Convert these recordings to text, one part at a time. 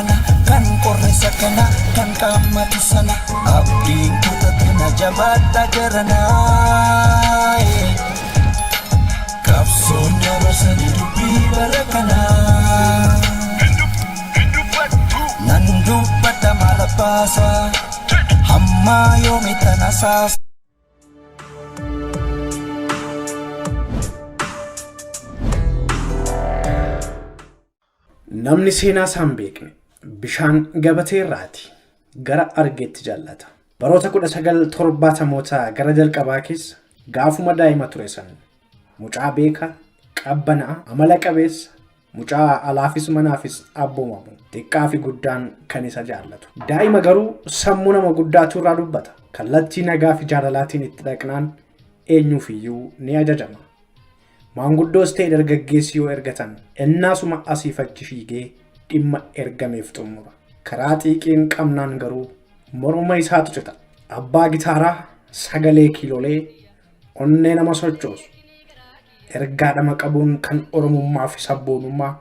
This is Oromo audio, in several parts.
ana kan qorrisa kana kan qaammatu sana abdiin kutatina jabaadha jaranaa. Qabsoon dabarsanii dubbii bara kanaa. Nan dubbadha maal abbaasaa hamma yoomitti nasaasa. Namni seenaa isaa hin beekne bishaan gabatee irraati gara argetti jallata. Baroota 1970moota gara jalqabaa keessa gaafuma daa'ima ture san mucaa beekaa, qabbanaa, amala qabeessa, mucaa alaafis manaafis abboomamu, xiqqaa fi guddaan kan isa jaallatu. Daa'ima garuu sammuu nama guddaatu irraa dubbata. Kallattii nagaa fi jaalalaatiin itti dhaqnaan eenyuufiyyuu ni ajajama. Maanguddoos ta'e dargaggeessi yoo ergatan ennaasuma asiif achi fiigee dhimma ergameef xumura. Karaa xiiqiin qabnaan garuu morma isaatu cita. Abbaa gitaaraa sagalee kiilolee onnee nama sochoosu. Ergaa dhama qabuun kan Oromummaa fi sabboonummaa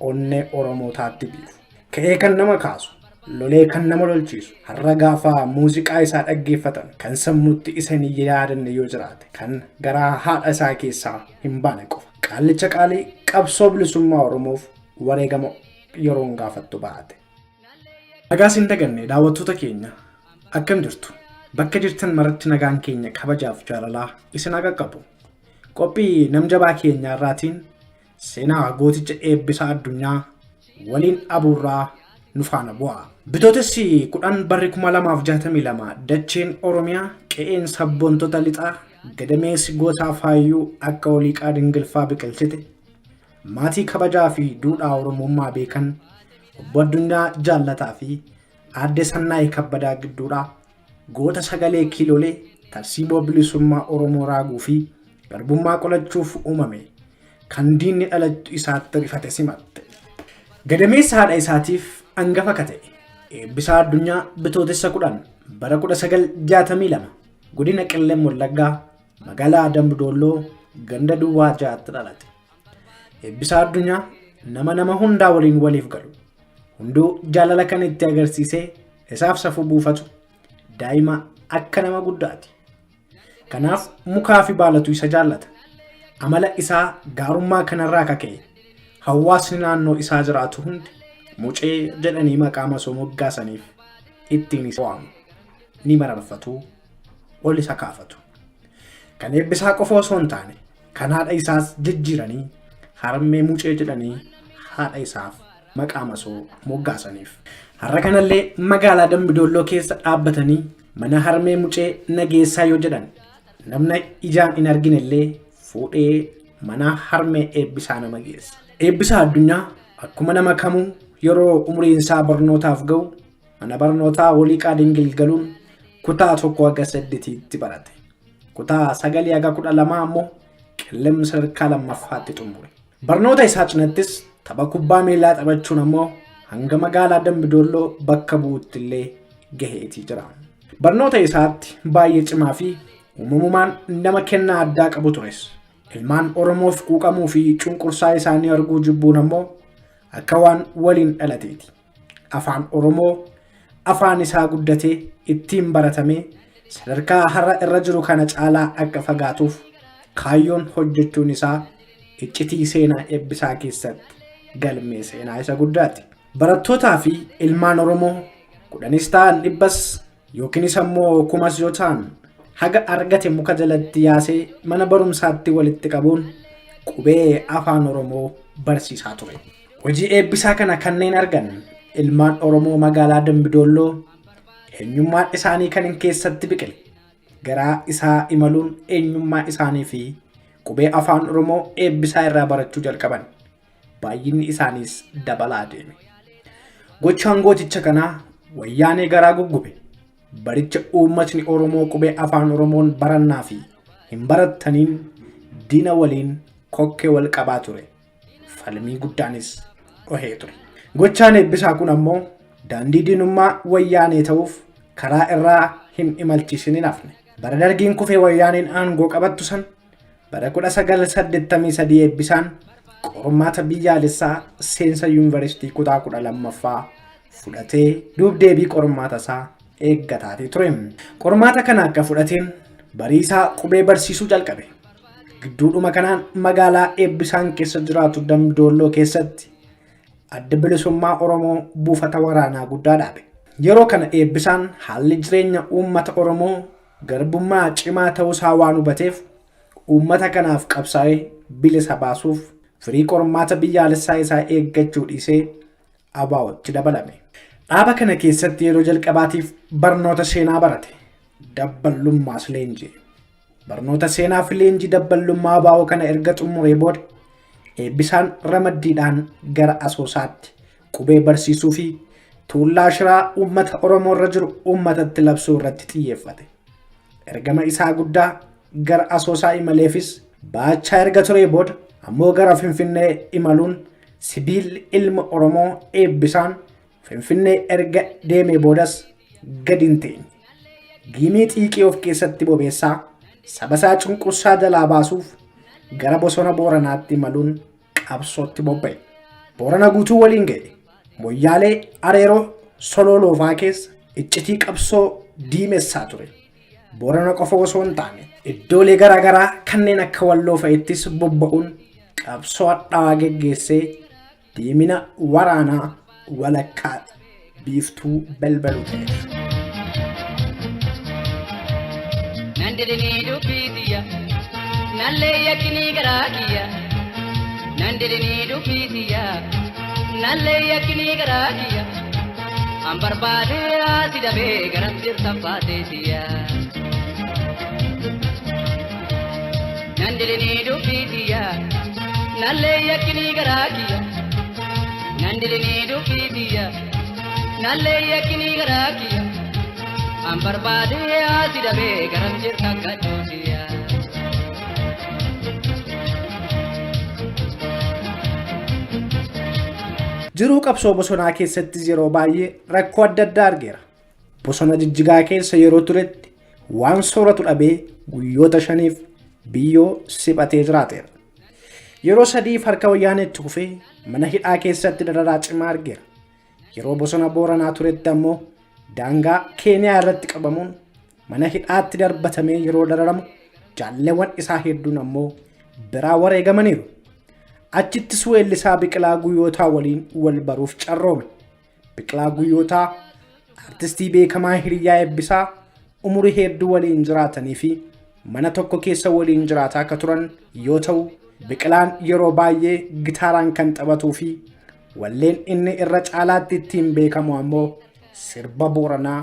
onnee Oromootaatti biifu. Ka'ee kan nama kaasu, lolee kan nama lolchiisu, har'a gaafa muuziqaa isaa dhaggeeffatan kan sammuutti isa hin yaadanne yoo jiraate, kan garaa haadha isaa keessaa hin baane qofa. Qaallicha qaalii qabsoo bilisummaa Oromoof wareegama yeroon gaafattu baate. Nagaa sin daganne daawwattoota keenya akkam jirtu? Bakka jirtan maratti nagaan keenya kabajaaf jaalalaa isin haa qaqqabu. Qophii namjabaa keenyaa irraatiin Seenaa gooticha Eebbisaa Addunyaa waliin abuurraa nu faana bu'a. Bitootessi 10 barri 2062 dacheen Oromiyaa qe'een sabboontota lixaa gadameessi gootaa faayyuu akka oliiqaa dingilfaa biqilchite maatii kabajaa fi duudhaa Oromummaa beekan obbo Addunyaa Jaallataa fi aadde Sannaayii Kabbadaa gidduudhaa goota sagalee kiilolee tarsiimoo bilisummaa Oromoo raaguu fi garbummaa qolachuuf uumame kan diinni dhalachuu isaatti rifate simatte. Gadameessa haadha isaatiif angafa ka ta'e Eebbisaa Addunyaa Bitootessa 10 bara 1962 godina Qellem Wallaggaa magaalaa Dambidoolloo ganda Duwwaa ja'atti dhalate. Eebbisaa Addunyaa nama nama hundaa waliin waliif galu hunduu jaalala kan itti agarsiisee isaaf safuu buufatu daa'ima akka nama guddaati. Kanaaf mukaa fi baalatu isa jaallata. Amala isaa gaarummaa kanarraa kaka'e hawaasni naannoo isaa jiraatu hundi mucee jedhanii maqaa masoo moggaasaniif ittiin isa waamu. Ni mararfatu, ol isa kaafatu. Kan eebbisaa qofa osoo hin taane kan haadha isaas jijjiiranii harmee mucee jedhanii haadha isaaf maqaa masoo moggaasaniif. Har'a kanallee magaalaa Dambidoolloo keessa dhaabbatanii mana harmee mucee nageessaa yoo jedhan namna ijaan hin arginellee fuudhee mana harmee eebbisaa nama geessa. Eebbisaa addunyaa akkuma nama kamuu yeroo umriin isaa barnootaaf ga'u mana barnootaa waliiqaa dingil galuun kutaa tokko haga saddeetiitti barate. Kutaa sagalii haga 12 ammoo qillem sadarkaa lammaffaatti xumure. Barnoota isaa cinattis tapha kubbaa miillaa taphachuun ammoo hanga magaalaa Dambidoolloo bakka bu'utti illee gaheetii jira. Barnoota isaatti baay'ee cimaa fi uumamumaan nama kennaa addaa qabu tures. Ilmaan Oromoof quuqamuu fi cunqursaa isaanii arguu jibbuun ammoo akka waan waliin dhalateeti. Afaan Oromoo afaan isaa guddatee ittiin baratamee sadarkaa har'a irra jiru kana caalaa akka fagaatuuf kaayyoon hojjechuun isaa iccitii seenaa eebbisaa keessatti galmee seenaa isa guddaati. Barattootaa fi ilmaan Oromoo kudhanis ta'an dhibbas yookiinis ammoo kumas yoo ta'an haga argate muka jalatti yaasee mana barumsaatti walitti qabuun qubee afaan Oromoo barsiisaa ture. Hojii eebbisaa kana kanneen argan ilmaan Oromoo magaalaa Dambidoolloo eenyummaan isaanii kan hin keessatti biqile garaa isaa imaluun eenyummaa isaanii fi qubee afaan Oromoo eebbisaa irraa barachuu jalqaban. Baay'inni isaaniis dabalaa deeme. Gochaan gooticha kanaa wayyaanee garaa guggube. Baricha uummatni Oromoo qubee afaan Oromoon barannaa fi hin barattaniin diina waliin kokkee wal qabaa ture. Falmii guddaanis dhohee ture. Gochaan eebbisaa kun ammoo daandii diinummaa wayyaanee ta'uuf karaa irraa hin imalchiisin hin hafne. Bara dargiin kufee wayyaaneen aangoo qabattu san bara 1983 eebbisaan qormaata biyyaalessaa seensa yuunivarsiitii kutaa 12ffaa fudhatee duub-deebii qormaata isaa eeggataatii ture. Qormaata kana akka fudhateen bariisaa qubee barsiisuu jalqabe. Gidduudhuma kanaan magaalaa Eebbisaan keessa jiraatu Dambi Doolloo keessatti Adda Bilisummaa Oromoo buufata waraanaa guddaa dhaabe. Yeroo kana Eebbisaan haalli jireenya uummata Oromoo garbummaa cimaa ta'uusaa waan hubateef uummata kanaaf qabsaa'ee bilisa baasuuf firii qormaata biyyaalessaa isaa eeggachuu dhiisee ABO'tti dabalame. Dhaaba kana keessatti yeroo jalqabaatiif barnoota seenaa barate. Dabballummaas leenji'e. Barnoota seenaa fi leenjii dabballummaa ABO kana erga xumuree booda Eebbisaan ramaddiidhaan gara Asoosaatti qubee barsiisuu fi tuullaa shiraa uummata Oromoo irra jiru uummatatti labsuu irratti xiyyeeffate. Ergama isaa guddaa gara Asoosaa imaleefis baachaa erga turee booda ammoo gara Finfinnee imaluun sibiilli ilma Oromoo Eebbisaan Finfinnee erga deemee boodas gadi hin teenye. Giimii xiiqii of keessatti bobeessaa sabasaa cunqursaa jalaa baasuuf gara bosona Booranaatti imaluun qabsootti bobba'e. Boorana guutuu waliin ga'e. Moyyaalee Areeroo Sololoofaa keessa iccitii qabsoo diimessaa ture. Boorana qofa osoo hin taane iddoolee garaagaraa kanneen akka Walloo fa'ittis bobba'uun qabsoo hadhaawaa geggeessee diimina waraanaa walakkaa biiftuu balbaluu ta'e. Nan didinii dubbii tiyya, nallee yakkinii garaa kiyya. Nan didinii dubbii tiyya, nallee yakkinii garaa kiyya. An barbaadee asi dabee garam jirtan baatee tiyya. Nan didinii dubbii tiyya, nallee yakkinii garaa kiyya. Nan didinii dubbii tiyya, nallee yakkinii garaa kiyya. An barbaadee asi dabee garam jirtan gadhoo tiyya. Jiruu qabsoo bosonaa keessattis yeroo baay'ee rakkoo adda addaa argeera. Bosona Jijjigaa keessa yeroo turetti waan sooratu dhabee guyyoota 5f biyyoo siphatee jiraateera. Yeroo 3f harka wayyaaneetti kufee mana hidhaa keessatti dararaa cimaa argeera. Yeroo bosona Booranaa turetti ammoo daangaa Keeniyaa irratti qabamuun mana hidhaatti darbatamee yeroo dararamu jaalleewwan isaa hedduun ammoo biraa wareegamaniiru. Achittis weellisaa Biqilaa Guyyootaa waliin wal baruuf carroome. Biqilaa Guyyootaa artistii beekamaa hiriyaa Eebbisaa umurii hedduu waliin jiraatanii fi mana tokko keessa waliin jiraataa akka turan yoo ta'u, Biqilaan yeroo baay'ee gitaaraan kan taphatuu fi walleen inni irra caalaatti ittiin beekamu ammoo sirba Booranaa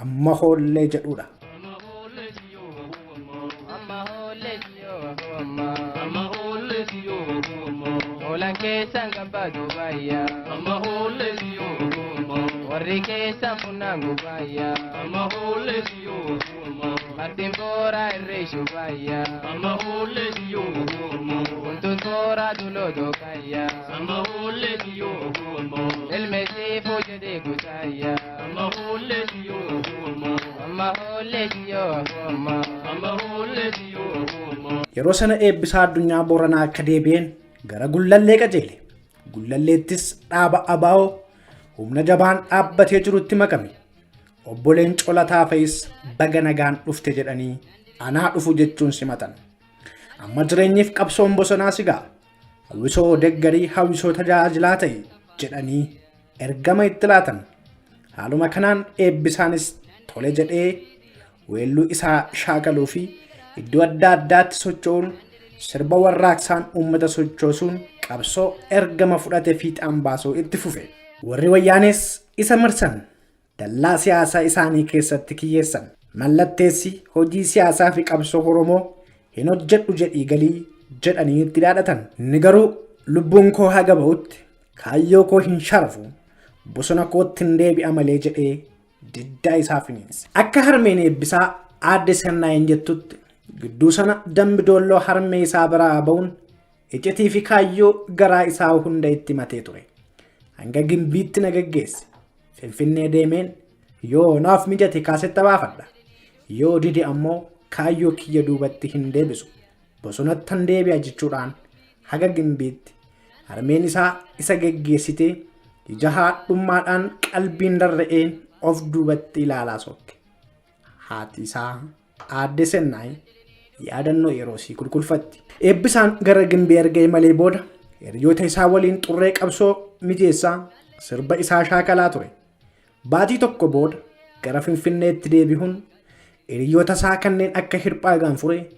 Amma Hoollee jedhudha. Hoolaan keessan gabbaa duubaayyaa. Amma hoollee siyoo Warri keessan funnaan gubaayyaa. Amma hoollee siyoo Martiin booraa irree shubaayyaa. Amma hoollee siyoo Kuntuun booraa duloo dookaayyaa. Amma hoollee siyoo Ilmi siifuu jedhee kutaayyaa. Amma hoollee siyoo Amma hoollee siyoo Amma hoollee siyoo. Yeroo sana Eebbisaa Addunyaa Booranaa akka deebi'een gara Gullallee qajeele. Gullalleettis dhaaba ABO humna jabaan dhaabbatee jirutti makame. Obbo Leencoo Lataa fa'is baga nagaan dhufte jedhanii anaa dhufu jechuun simatan. Amma jireenyiif qabsoon bosonaa si ga'a. Hawwisoo deggarii hawwisoo tajaajilaa ta'e jedhanii ergama itti laatan. Haaluma kanaan Eebbisaanis tole jedhee weelluu isaa shaakaluu fi iddoo adda addaatti socho'uun sirba warraaqsaan uummata sochoosuun qabsoo ergama fudhate fiixaan baasuu itti fufe. Warri wayyaanees isa marsan dallaa siyaasaa isaanii keessatti kiyyeessan. Mallatteessi hojii siyaasaa fi qabsoo Oromoo hin hojjedhu jedhii galii jedhanii itti dhaadhatan. Inni garuu lubbuun koo haga ba'utti kaayyoo koo hin sharafu bosona kootti hin deebi'a malee jedhee diddaa isaa finiinse. Akka harmeen Eebbisaa aadde Sannaayeen jettutti gidduu sana Dambi Doolloo harmee isaa biraa ba'uun icitii fi kaayyoo garaa isaa hunda itti himatee ture. Hanga Gimbiitti na geggeesse. Finfinnee deemeen yoo naaf mijate kaasetta baafadha. Yoo dide ammoo kaayyoo kiyya duubatti hin deebisu. Bosonattan deebi'a jechuudhaan haga Gimbiitti harmeen isaa isa geggeessitee Ija haadhummaadhaan qalbiin rarra'een of duubatti ilaalaa sokke. Haati isaa Aadde Sennaay yaadannoo yeroo sii kulkulfatti. Eebbisaan gara Gimbii erga imalee booda hiriyoota isaa waliin xurree qabsoo mijeessaa sirba isaa shaakalaa ture. Baatii tokko booda gara Finfinneetti deebi'uun hiriyoota isaa kanneen akka Hirphaa Gaanfuree,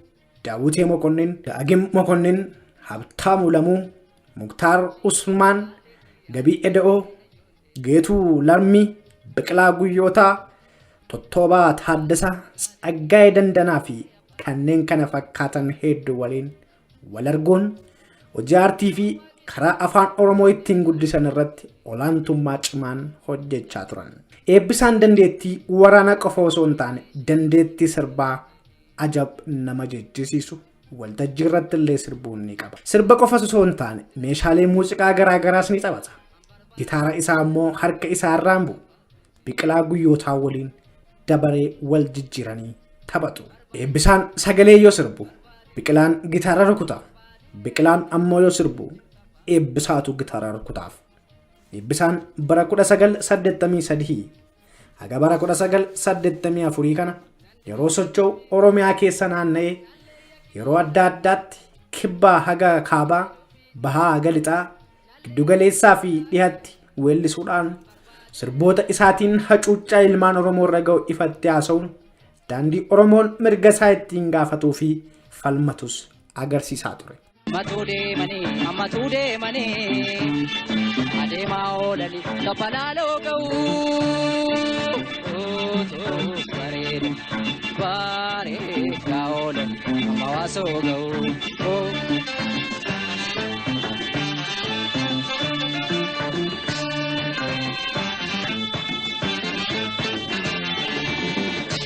Daawwitee Mokonnin, Daagim Mokonnin, Habtaamuu Lamuu, Muktaar Usmaan, Gabii Eda'oo, Geetuu Lammii, Biqilaa Guyyootaa, Tottoobaa Taaddasaa, Tsaggaayee Dandanaa fi kanneen kana fakkaatan hedduu waliin wal arguun hojii aartii fi karaa afaan Oromoo ittiin guddisan irratti olaantummaa cimaan hojjechaa turan. Eebbisaan dandeettii waraanaa qofa osoo hin taane dandeettii sirbaa ajab nama jechisiisu waltajjii irratti illee sirbuun ni qaba. Sirba qofa osoo hin taane meeshaalee muuziqaa garaa garaas ni taphata. Gitaara isaa immoo harka isaa irraan bu'u. Biqilaa Guyyootaa waliin dabaree wal jijjiiranii taphatu. Eebbisaan sagalee yoo sirbu Biqilaan gitaara rukuta. Biqilaan ammoo yoo sirbu Eebbisaatu gitaara rukutaaf. Eebbisaan bara 1983 haga bara 1984 kana yeroo socho'u Oromiyaa keessa naanna'ee yeroo adda addaatti kibbaa haga kaabaa, bahaa haga lixaa, giddugaleessaa fi dhihatti weellisuudhaan sirboota isaatiin hacuuccaa ilmaan Oromoo irra ga'u ifatti haasa'uun daandii Oromoon mirga isaa ittiin gaafatuu fi falmatus agarsiisaa ture. Ammatuu deemanii, ammatuu deemanii, adeemaa oolanii kabbalaaloo ga'uu. Utuu bareeda, bareedaa oolan amma waasoo ga'uu.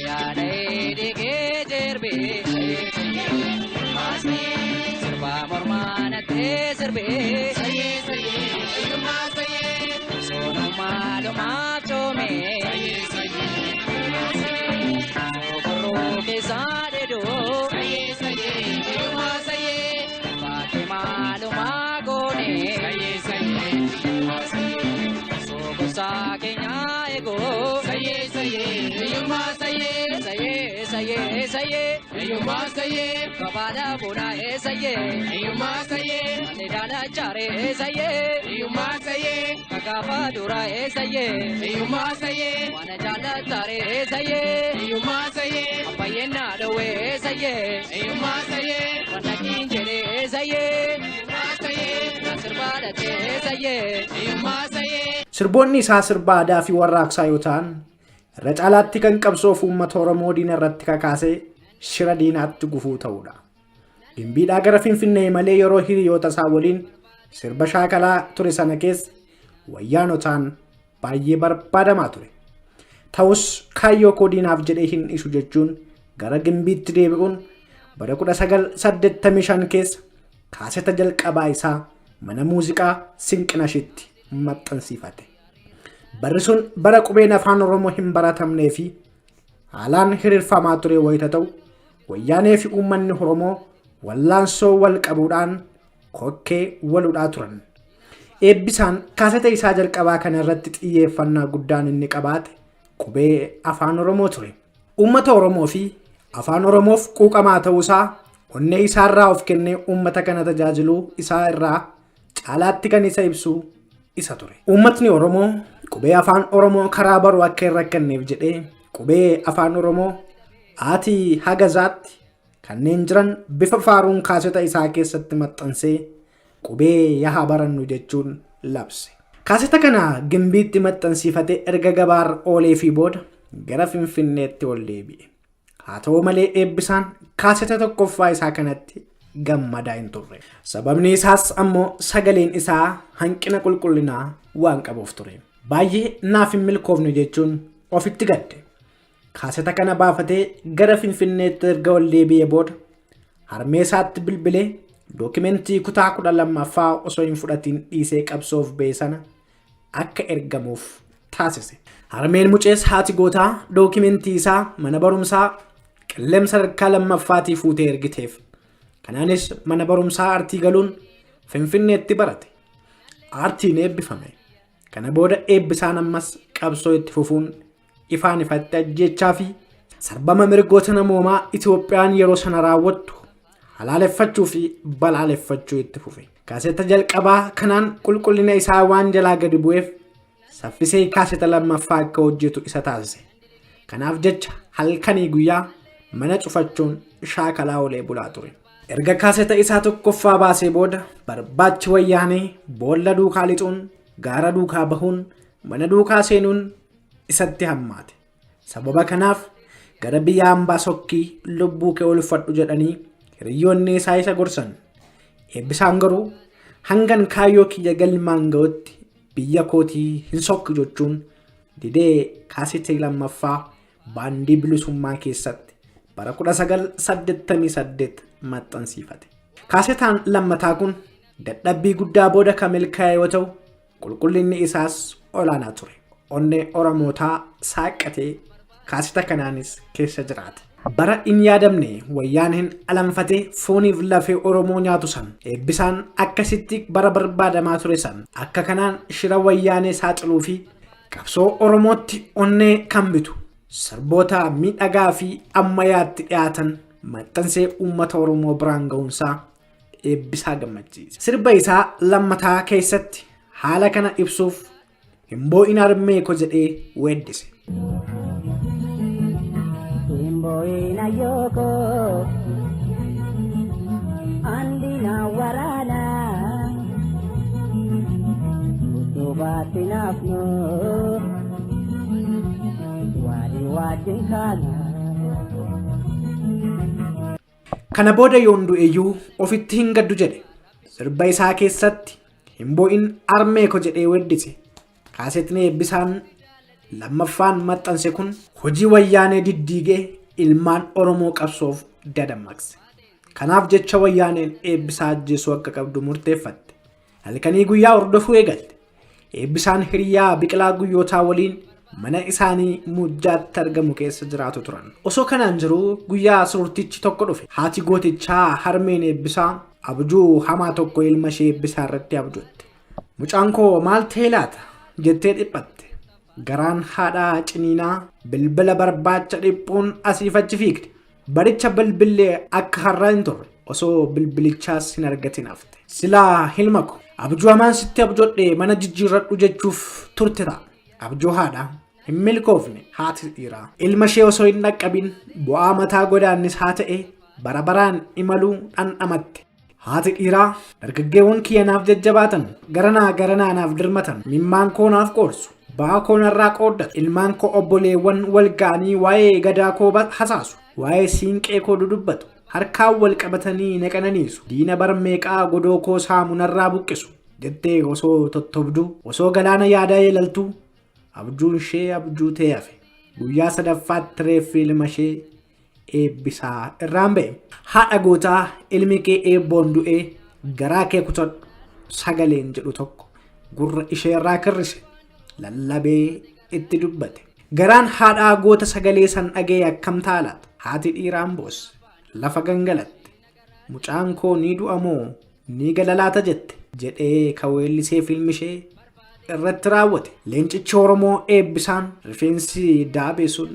Yaada eegee jerbee. Sirbaa mormaa nattee sirbee. Soonummaa dhumaaf coomee. Sokorruu keessaa dheedoo. Baatee maalumaa goonee. Sokorsaa keenyaa eegoo. Sayyee sayyee sayyee. Kabaala bunaa eessayyee. Manni daalachaaree eessayyee. Kakaafaa duraa eessayyee. Waan jaalataaree eessayyee. Abbayyeen naa dhowwee eessayyee. Wannaqiin jedhee eessayyee. Na sirbaa dhaqee eessayyee. Sirboonni isaa sirba aadaa fi warraaqsaa yoo ta'an irra caalaatti kan qabsoof uummata Oromoo diina irratti kakaasee shira diinaatti gufuu ta'udha. Gimbiidhaa gara Finfinnee malee yeroo hiriyoota isaa waliin sirba shaakalaa ture sana keessa wayyaanotaan baay'ee barbaadamaa ture. Ta'us kaayyoo koo diinaaf jedhee hin dhiisu jechuun gara Gimbiitti deebi'uun bara 1985 keessa kaaseta jalqabaa isaa mana muuziqaa Sinqinashitti maxxansiifate. Barri sun bara qubeen afaan Oromoo hin baratamnee fi haalaan hiriirfamaa ture wayita ta'u wayyaanee fi uummanni Oromoo wallaansoo wal qabuudhaan kokkee waludhaa turan. Eebbisaan kaaseta isaa jalqabaa kana irratti xiyyeeffannaa guddaan inni qabaate qubee afaan Oromoo ture. Uummata Oromoo fi afaan Oromoof quuqamaa ta'uusaa onnee isaarraa of kennee uummata kana tajaajiluu isaa irraa caalaatti kan isa ibsu isa ture. Uummatni Oromoo qubee afaan Oromoo karaa baru akka hin rakkanneef jedhee qubee afaan Oromoo aatii haga zaatti kanneen jiran bifa faaruun kaaseta isaa keessatti maxxansee qubee yaha barannu jechuun labse. Kaaseta kana Gimbiitti maxxansiifatee erga gabaarra oolee fi booda gara Finfinneetti ol deebi'e. Haa ta'u malee Eebbisaan kaaseta tokkoffaa isaa kanatti gammadaa hin turre. Sababni isaas ammoo sagaleen isaa hanqina qulqullinaa waan qabuuf ture. Baay'ee naaf hin milkoofne jechuun ofitti gadde. Kaaseta kana baafatee gara Finfinneetti erga ol deebi'ee booda harmee isaatti bilbilee dookimentii kutaa 12ffaa osoo hin fudhatiin dhiisee qabsoof ba'e sana akka ergamuuf taasise. Harmeen mucees haati gootaa dookimentii isaa mana barumsaa Qellem sadarkaa lammaffaatii fuutee ergiteef. Kanaanis mana barumsaa aartii galuun Finfinneetti barate. Aartiin eebbifame. Kana booda Eebbisaan ammas qabsoo itti fufuun ifaan ifatti ajjeechaa fi sarbama mirgoota namoomaa Itoophiyaan yeroo sana raawwattu halaaleffachuu fi balaaleffachuu itti fufe. Kaaseta jalqabaa kanaan qulqullina isaa waan jalaa gadi bu'eef saffisee kaaseta lammaffaa akka hojjetu isa taasise. Kanaaf jecha halkanii guyyaa mana cufachuun shaakalaa olee bulaa ture. Erga kaaseta isaa tokkoffaa baasee booda barbaachi Wayyaanee boolla duukaa lixuun, gaara duukaa bahuun, mana duukaa seenuun isatti hammaate. Sababa kanaaf gara biyya hambaa sokkii lubbuu kee oolfadhu jedhanii hiriyyoonni isaa isa gorsan. Eebbisaan garuu hangan kaayyoo kiyya galmaan ga'utti biyya kootii hin sokku jechuun didee kaasetii lammaffaa baandii bilisummaa keessatti bara 1988 maxxansiifate. Kaasetaan lammataa kun dadhabbii guddaa booda kan milkaa'e yoo ta'u qulqullinni isaas olaanaa ture. Onnee Oromootaa saaqqatee kaaseta kanaanis keessa jiraate. Bara hin yaadamne Wayyaaneen alanfatee fooniif lafee Oromoo nyaatu san Eebbisaan akkasitti bara barbaadamaa ture san akka kanaan shira Wayyaanee saaxiluu fi qabsoo Oromootti onnee kan bitu sirboota miidhagaa fi ammayyaatti dhiyaatan maxxansee uummata Oromoo biraan ga'uunsaa Eebbisaa gammachiise. Sirba isaa lammataa keessatti haala kana ibsuuf hin boo'in harmee ko jedhee weeddise. Hin boo'in ayyoo koo andina waraana dubaatti naafnu walii wajjin kaana. Kana booda yoon du'eyyuu ofitti hin gaddu jedhe. Sirba isaa keessatti hin boo'in armee ko jedhee weeddise. Kaasetni Eebbisaan lammaffaan maxxanse kun hojii Wayyaanee diddiigee ilmaan Oromoo qabsoof dadammaqse. Kanaaf jecha Wayyaaneen Eebbisaa ajjeesuu akka qabdu murteeffatte. Halkanii guyyaa hordofuu eegalte. Eebbisaan hiriyaa Biqilaa Guyyootaa waliin mana isaanii Mujjaatti argamu keessa jiraatu turan. Osoo kanaan jiruu guyyaa sururtichi tokko dhufe. Haati gootichaa harmeen Eebbisaa abjuu hamaa tokko ilma ishee Eebbisaa irratti abjootte. Mucaan koo maal ta'e laata? Jettee dhiphatte. Garaan haadhaa ciniinaa bilbila barbaacha dhiphuun asiif achi fiigde. Baricha bilbilli akka har'aa hin turre. Osoo bilbilichaas hin argatin hafte. Silaa ilma ko abjuu hamaan sitti abjodhe mana jijjiirradhu jechuuf turte ta'a. Abjuu haadhaa hin milkoofne haati dhiiraa. Ilma ishee osoo hin dhaqqabin bu'aa mataa godaannisaa ta'e bara baraan imaluu dhandhamatte. Haati dhiiraa dargaggeewwan kiyya naaf jajjabaatan, garanaa garanaa naaf dirmatan, mimmaan koo naaf qoorsu, ba'aa koo narraa qooddatu, ilmaan koo obboleewwan wal ga'anii waa'ee gadaa koo hasaasu, waa'ee siinqee koo dudubbatu, harkaan wal qabatanii na qananiisu, diina bar meeqaa godoo koo saamu narraa buqqisu jettee osoo tottobduu, osoo galaana yaadaa yeelaltuu abjuun ishee abjuu ta'ee hafe. Guyyaa sadaffaatti reeffi ilma ishee Eebbisaa irraan ba'e. Haadha gootaa ilmi kee eebboon du'ee garaa kee kutadhu sagaleen jedhu tokko gurra ishee irraa kirrise lallabee itti dubbate. Garaan haadhaa goota sagalee san dhaga'e akkam ta'a laata? Haati dhiiraan boosse. Lafa gangalatte. Mucaan koo ni du'a moo ni gala laata jette jedhee ka weellisee fiilmi ishee irratti raawwate. Leencichi Oromoo Eebbisaan rifeensi daabee sun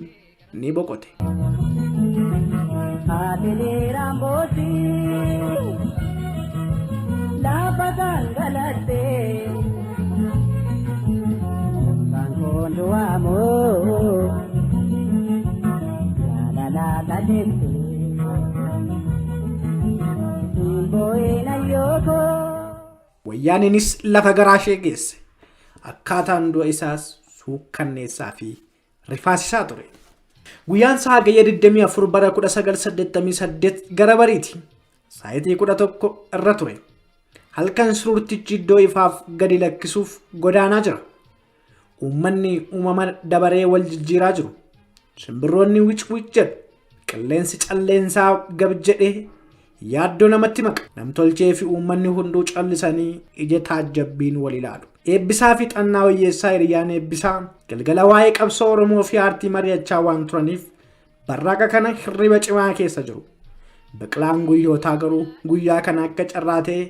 ni boqote. Haati dhiiraan boossi lafa gangalatte. Mucaan koon du'aa moo jaalala jette. Boo'in ayyoo koo. Wayyaaneenis lafa garaa ishee geesse. Akkaataan du'a isaas suukkanneessaa fi rifaasisaa ture. Guyyaan isaa Hagayya 24 bara 1988 gara bariiti. Saayitii 11 irra ture. Halkan sururtichi iddoo ifaaf gadi lakkisuuf godaanaa jira. Uummanni uumama dabaree wal jijjiiraa jiru. Simbirroonni wic wic jedhu. Qilleensi calleensaa gab jedhee yaaddoo namatti maqa. Namtolchee fi uummanni hunduu callisanii ija taajjabbiin wal ilaalu. Eebbisaa fi Xannaa Wayyeessaa hiriyyaan Eebbisaa galgala waa'ee qabsoo Oromoo fi aartii mari'achaa waan turaniif barraaqa kana hirriba cimaa keessa jiru. Biqilaan guyyootaa garuu guyyaa kana akka carraa ta'e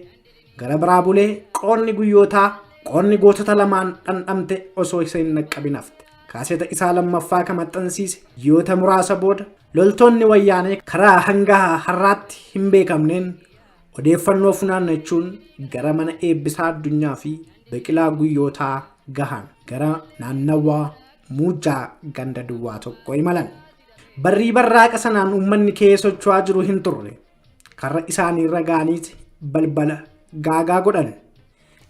gara biraa bulee qoonni guyyootaa Qoonni gootota lamaan dhandhamte osoo isa hin naqqabin hafte. Kaaseta isaa lammaffaa kan maxxansiise ji'oota muraasa booda loltoonni wayyaanee karaa hanga har'aatti hin beekamneen odeeffannoo funaannachuun gara mana Eebbisaa Addunyaa fi Biqilaa Guyyootaa gahan gara naannawaa Muujjaa ganda duwwaa tokko imalan. Barrii barraaqa sanaan uummanni kee socho'aa jiru hin turre. Karra isaanii irra ga'aniiti balbala gaagaa godhan.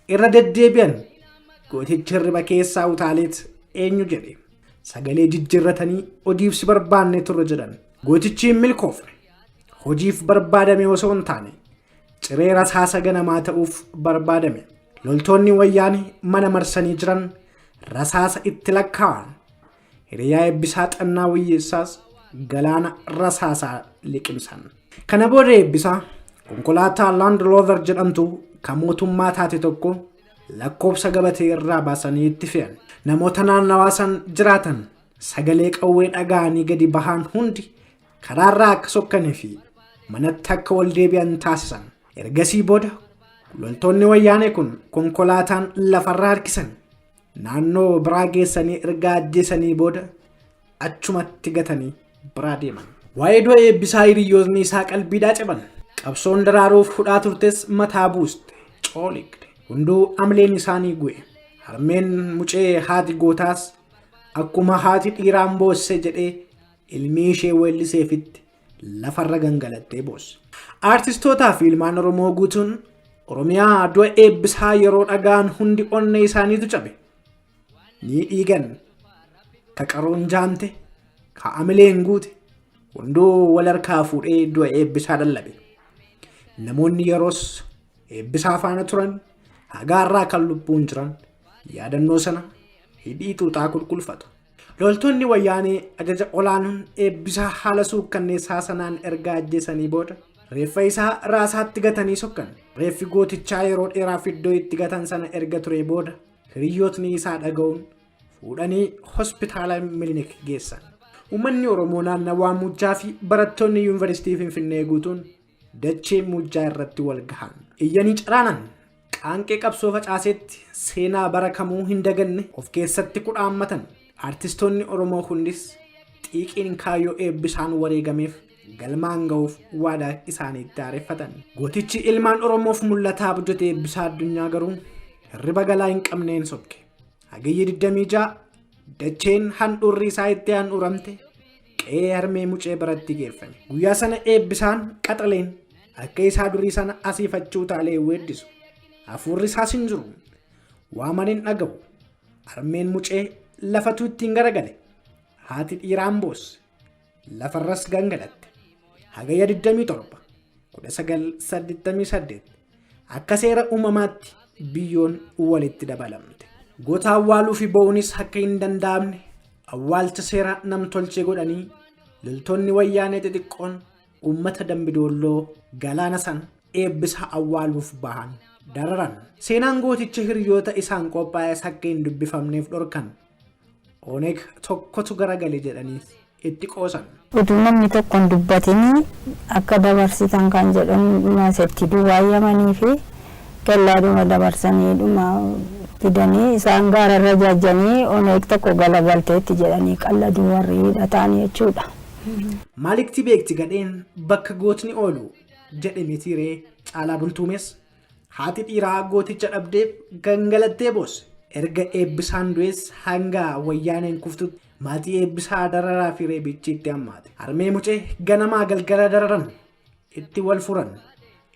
Irra deddeebi'an gootichi hirriba keessaa utaaleet eenyu jedhe. Sagalee jijjiirratanii hojiif si barbaanne turre jedhan. Gootichi hin milkoofne. Hojiif barbaadame osoo hin taane ciree rasaasa ganamaa ta'uuf barbaadame. Loltoonni wayyaanee mana marsanii jiran rasaasa itti lakkaa'an. Hiriyaa Eebbisaa Xannaa Wayyeessaas galaana rasaasaa liqimsan. Kana booda Eebbisaa konkolaataa Land Rover jedhamtu kan mootummaa taate tokko lakkoofsa gabatee irraa baasanii itti fe'an. Namoota naannawaa san jiraatan sagalee qawwee dhaga'anii gadi bahan hundi karaarraa akka sokkanii fi manatti akka wal deebi'an taasisan. Ergasii booda loltoonni wayyaanee kun konkolaataan lafarraa harkisan. Naannoo biraa geessanii erga ajjeesanii booda achumatti gatanii biraa deeman. Waa'ee du'a Eebbisaa hiriyyootni isaa qalbiidhaa caban. Qabsoon daraaruuf hudhaa turtes mataa buuste, cooligde. Hunduu amleen isaanii gu'e. Harmeen mucee haati gootaas akkuma haati dhiiraan boosse jedhee ilmi ishee weelliseefitti lafarra gangalattee boosse. Aartistootaa fi ilmaan Oromoo guutuun Oromiyaa du'a Eebbisaa yeroo dhaga'an hundi onnee isaaniitu cabe. Ni dhiigan. Ka qaroon jaamte, ka amileen guute, hunduu wal harkaa fuudhee du'a Eebbisaa lallabe. Namoonni yeroos Eebbisaa faana turan hagaarraa kan lubbuun jiran yaadannoo sana hidhii xuuxaa qulqulfatu. Loltoonni wayyaanee ajaja olaanuun Eebbisaa haala suukkanneessaa sanaan erga ajjeesanii booda reeffa isaa raasaatti gatanii sokkan. Reeffi gootichaa yeroo dheeraaf iddoo itti gatan sana erga turee booda hiriyyootni isaa dhaga'uun fuudhanii hospitaala Milinik geessan. Uummanni Oromoo naannawaa Muujjaa fi barattoonni yuunivarsiitii Finfinnee guutuun dachee Muujjaa irratti wal gahan. Iyyanii caraanan qaanqee qabsoo facaaseetti seenaa bara kamuu hin daganne of keessatti kudhaammatan. Artistoonni Oromoo hundis xiiqiin kaayyoo Eebbisaan wareegameef galmaan ga'uuf waadaa isaaniitti haareffatan. Gootichi ilmaan Oromoof mul'ataa abjate Eebbisaa Addunyaa garuu hirriba galaa hin qabneen sokke. Hagayya 26 dacheen handhuurri isaa itti handhuuramte qe'ee harmee mucee biratti geeffame. Guyyaa sana Eebbisaan qaxaleen akka isaa durii sana asiifachuu taalee weeddisu. Hafuurri isaas hin jiru. Waaman hin dhaga'u. Harmeen mucee lafatu ittiin garagale. Haati dhiiraan boosse. Lafarras gangalatte. Hagayya 27 1988 akka seera uumamaatti biyyoon walitti dabalamte. Goota awwaaluu fi ba'uunis akka hin danda'amne awwaalcha seera namtolchee godhanii loltoonni wayyaanee xixiqqoon uummata Dambidoolloo galaana sana Eebbisa awwaaluuf bahan dararan. Seenaan gooticha hiriyoota isaan qophaa'es akka hin dubbifamneef dhorkan. Oneg tokkotu garagale jedhaniis itti qoosan. Utuu namni tokko hin dubbatin akka dabarsitan kan jedhan setti duwwaa yamanii fi kellaadhuma dabarsanii dhuma fidanii isaan gaararra jaajjanii Oneg tokko galagalteetti jedhanii qalladuu warri hidhataan jechuudha. Maalikti beekti gadheen bakka gootni oolu jedhe mitii ree Caalaa Bultuumes haati dhiiraa gooticha dhabdeef gangalattee boosse. Erga Eebbisaan du'es hanga wayyaaneen kuftutti maatii Eebbisaa dararaa fi reebichi itti hammaate. Harmee mucee ganamaa galgala dararan itti wal furan.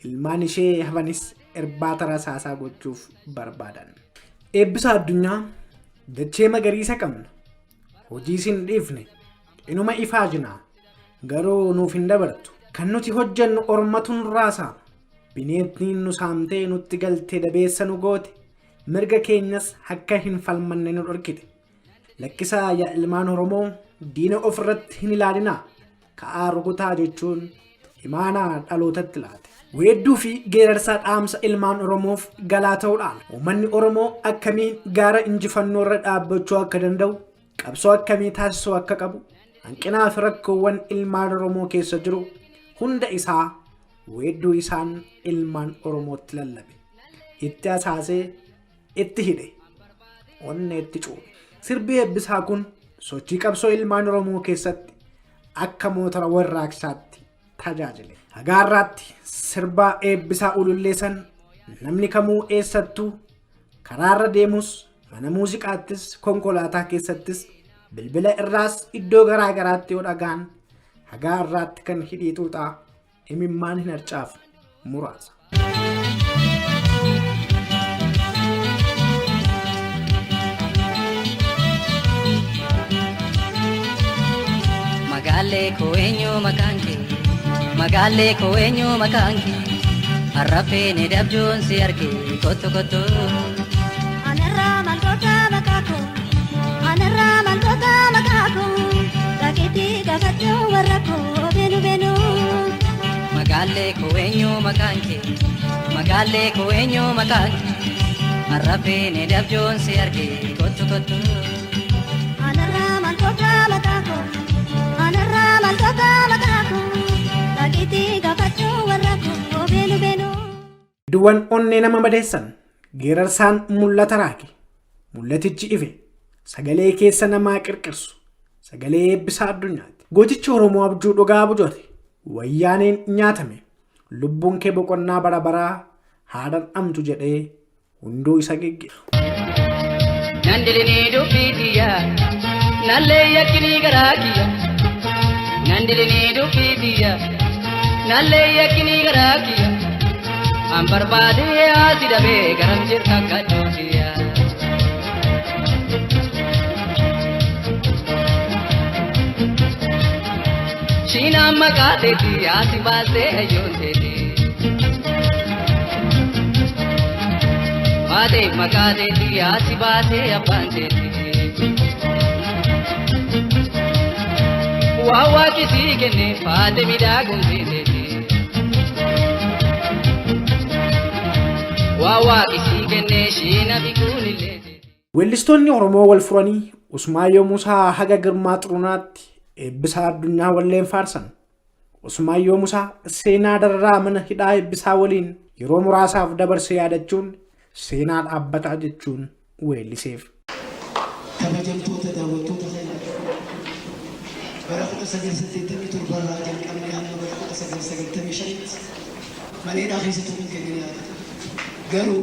Ilmaan ishee hafanis irbaata rasaasaa gochuuf barbaadan. Eebbisaa Addunyaa dachee magariisa qabna. Hojiis hin dhiifne. Inuma ifaajna. Garuu nuuf hin dabartu. Kan nuti hojjennu ormatu nurraa saama. Bineettiin nu saamtee nutti galtee dabeessa nu goote. Mirga keenyas akka hin falmanne nu dhorkite. Lakkisaa yaa ilmaan Oromoo diina ofirratti hin ilaalinaa. Ka'aa rukutaa jechuun imaanaa dhalootatti laate. Weedduu fi geerarsa dhaamsa ilmaan Oromoof galaa ta'uudhaan uummanni Oromoo akkamiin gaara injifannoo irra dhaabbachuu akka danda'u, qabsoo akkamii taasisuu akka qabu, hanqinaa fi rakkoowwan ilmaan Oromoo keessa jiru hunda isaa weedduu isaan ilmaan Oromootti lallabe. Itti asaasee Itti hidhe. Onneetti cuube. Sirbi Eebbisaa kun sochii qabsoo ilmaan Oromoo keessatti akka mootora warraaqsaatti tajaajile. Haga har'aatti sirba Eebbisaa Ulullee san namni kamuu eessattuu karaarra deemus, mana muuziqaattis, konkolaataa keessattis, bilbila irraas iddoo garaa garaatti yoo dhagaan haga har'aatti kan hidhii xuuxaa imimmaan hin harcaafne muraasa. Magaalee koo eenyu maqaan kee? Magaalee koo eenyu maqaan kee? Arrafee ni dabjuun si arge kottu kottu. Anarraa maltoota maqaa koo, anarraa maltoota maqaa koo, dhageetti gaafadhu warra koo beenu beenu. Magaalee koo eenyu maqaan kee? Magaalee koo eenyu maqaan kee? Arrafee ni dabjuun si arge kottu kottu. Anarraa maltoota maqaa koo, anarraa maltoota maqaa koo, dhageetti gaafadhu warra koo beenu beenu. Iddoowwan onnee nama madeessan geerarsaan mul'ata raage. Mul'atichi ife sagalee keessa namaa qirqirsu sagalee Eebbisaa Addunyaati. Gootichi Oromoo abjuu dhugaa abjoote wayyaaneen nyaatame, lubbuun kee boqonnaa bara baraa haa dhandhamtu jedhee hunduu isa geggeessa. Nan dilinii dubbii tiyya, nallee yakkinii garaa kiyya. Nan dilinii dubbii tiyya, nallee yakkinii garaa kiyya. An barbaadee asi dhabee garam jirta gadhoo tiyya. Shiinaan maqaa teeti asi baasee hayyoon teeti. Baatee maqaa teeti asi baasee abbaan teeti. Waa waaqisii kenne faate miidhaagumsi teeti. Waa waaqisii kenne shiina bikuun illee teeti. Weellistoonni Oromoo wal furanii Usmaayyoo Musaa haga Girmaa Xurunaatti Eebbisaa Addunyaa walleen faarsan. Usmaayyoo Musaa seenaa dararaa mana hidhaa Eebbisaa waliin yeroo muraasaaf dabarse yaadachuun seenaa dhaabbataa jechuun weelliseef. Kabajamtoota daawwattoota keenya, bara 1987 irraa jalqabnee hamma bara 1995tti mana hidhaa keessa turuun keenya ni yaadatama. Garuu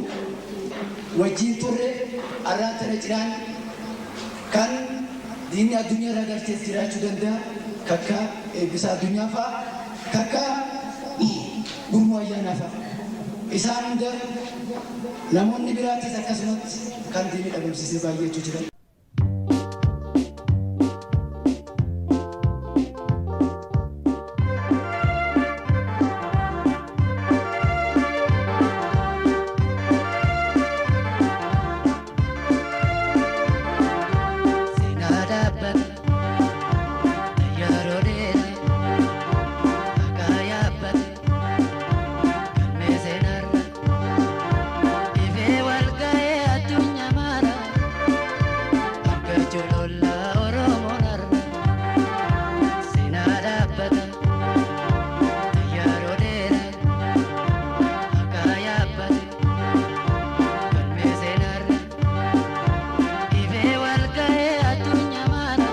wajjin turre arraan tana cinaan kan diinni addunyaa irraa galchees jiraachuu danda'a, kakka Eebbisaa Addunyaa fa'a, kakka Gurmuu Ayyaanaa fa'a. Isaan hunda namoonni biraatis akkasumatti kan diinni dhabamsiisee baay'eetu jira. Seenaa dhaabbata yeroo dheeraa akka yaabbate galmee seenaarra ifee wal ga'ee addunyaa maara argachuu lollaa Oromoon har'a. Seenaa dhaabbata yeroo dheeraa akka yaabbate galmee seenaarra ifee wal ga'ee addunyaa maara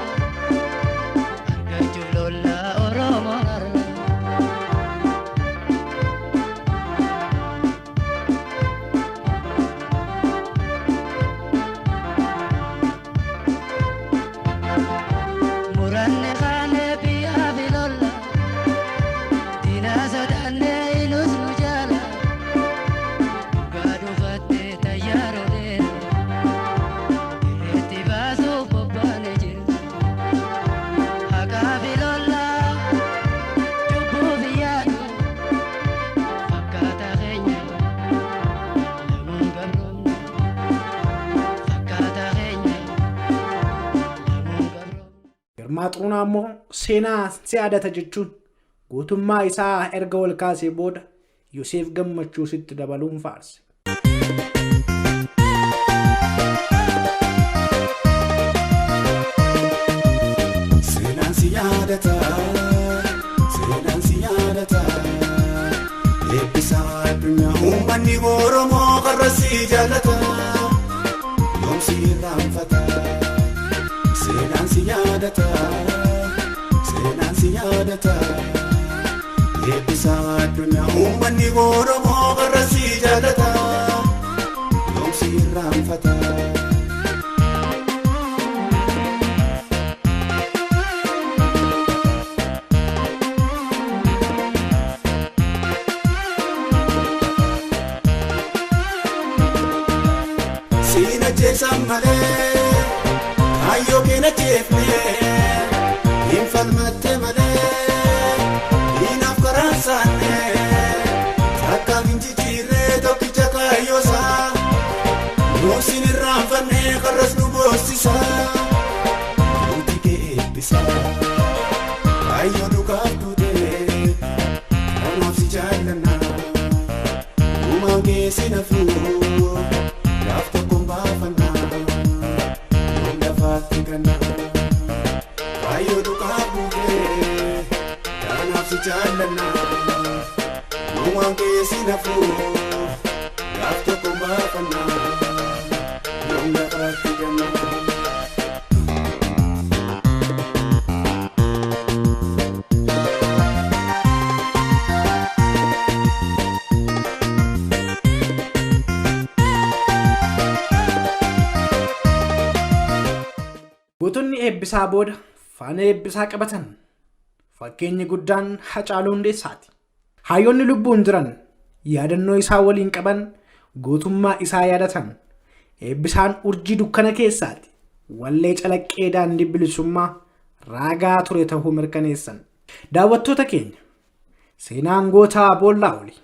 argachuu lollaa Oromoon har'a. Muranne kaanee biyyaa fi lolla, diinaa sodaannee inus nu jaala. Dhugaa dhufattee tayyaaroo dheera, irreetti baasuuf bobbaane jira. Haqaa fi lolla, cubbuu fi yaadu, fakkaataa keenya lamuun gabroomne. Fakkaataa keenya lamuun gabroomne. Girmaa Xurunaa immoo seenaa si yaadata jechuun gootummaa isaa erga ol kaasee booda Yoseef Gammachuusitti dabaluun faarse. Seenaan si yaadata, seenaan si yaadata, Eebbisaa Addunyaa. Uummanni Oromoo qarra si jaallata. Yoomsi irraanfata. Seenaan si yaadata. Seenaan si yaadata. Eebbisaa addunyaa uummanni Oromoo warra si jaalata. Yoomsi irraanfata. Siina jeesan malee kaayyoo keena jeefnee hin falmatte malee diinaaf karaan saannee takkaaf hin jijjiirree tokkicha kaayyoosaa nuusin irraanfannee karras nu boosisaa nuti kee eebbisaa kaayyoo dhugaaf duutee kanaaf si jaallannaa uumaan kee si nafuu. Gaaf tokkoon baafannaa yoom lafaatti gannaa kaayyoo dhugaa buutee kanaaf si jaallannaa uumaan keessi nafuu gaaf tokkoon baafannaa yoom lafaatti gannaa. Gootonni eebbisaa booda faana eebbisaa qabatan. Fakkeenyi guddaan Hacaaluu Hundeessaati. Hayyoonni lubbuun jiran yaadannoo isaa waliin qaban gootummaa isaa yaadatan. Eebbisaan urjii dukkana keessaati. Wallee calaqqee daandii bilisummaa raagaa ture ta'uu mirkaneessan. Daawwattoota keenya seenaan gootaa boollaa oli.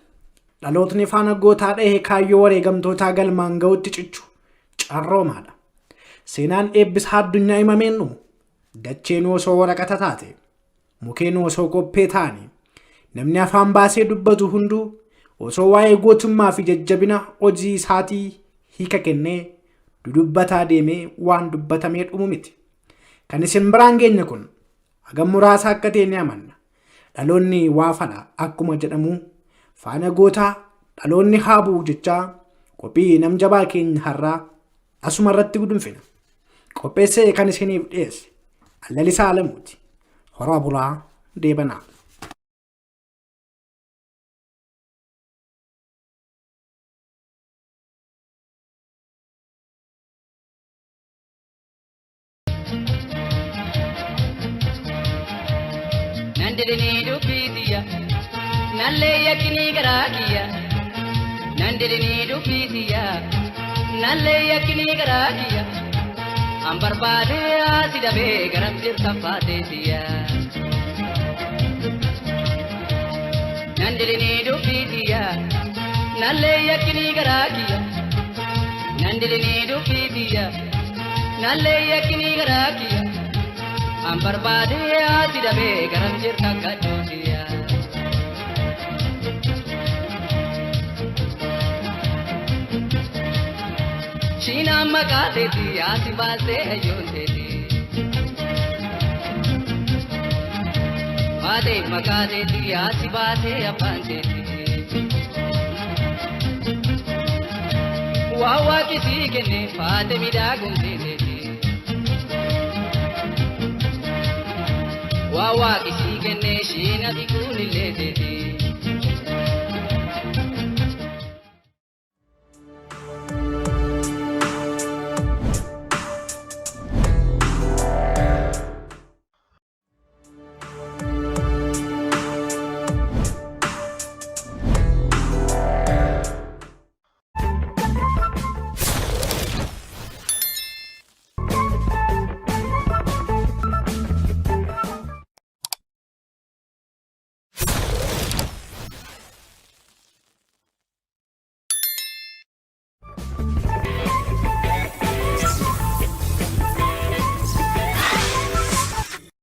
Dhalootni faana gootaa dhahee kaayyoo wareegamtootaa galmaan ga'utti cichu carroomaadha. Seenaan eebbisaa addunyaa himameen dhumu. Dacheen osoo waraqata taate, mukeen osoo qophee ta'anii, namni afaan baasee dubbatu hunduu osoo waa'ee gootummaa fi jajjabina hojii isaatii hiika kennee dudubbataa deemee waan dubbatamee dhumu miti. Kan isin biraan geenye kun hagam muraasa akka ta'e ni amanna. Dhaloonni waa fala akkuma jedhamu faana gootaa dhaloonni haa bu'u jechaa qophii nam jabaa keenya har'aa asuma irratti gudunfina. Qopheessee kan isiniif dhiyeesse Lalisaa Alamuuti. Horaa bulaa deebanaa. Nandirinii dubbii tiyya nallee yakkinii garaa kiyya. Nandirinii dubbii tiyya nallee yakkinii garaa kiyya. An barbaadee asi dabee garam jirta faatee tiyya. Nandirinii dubbii tiyya nallee yakkinii garaa kiyya. Nandirinii dubbii tiyya nallee yakkinii garaa kiyya. An barbaadee asi dabee garam jirta kadhuutiya. Shiinaan maqaa teeti asi baasee hayyoon teeti. Baatee maqaa teeti asi baasee abbaan teeti. Waa waaqisii kenne faate miidhagumtee teeti. Waa waaqisii kenne shiina bikuun illee teeti.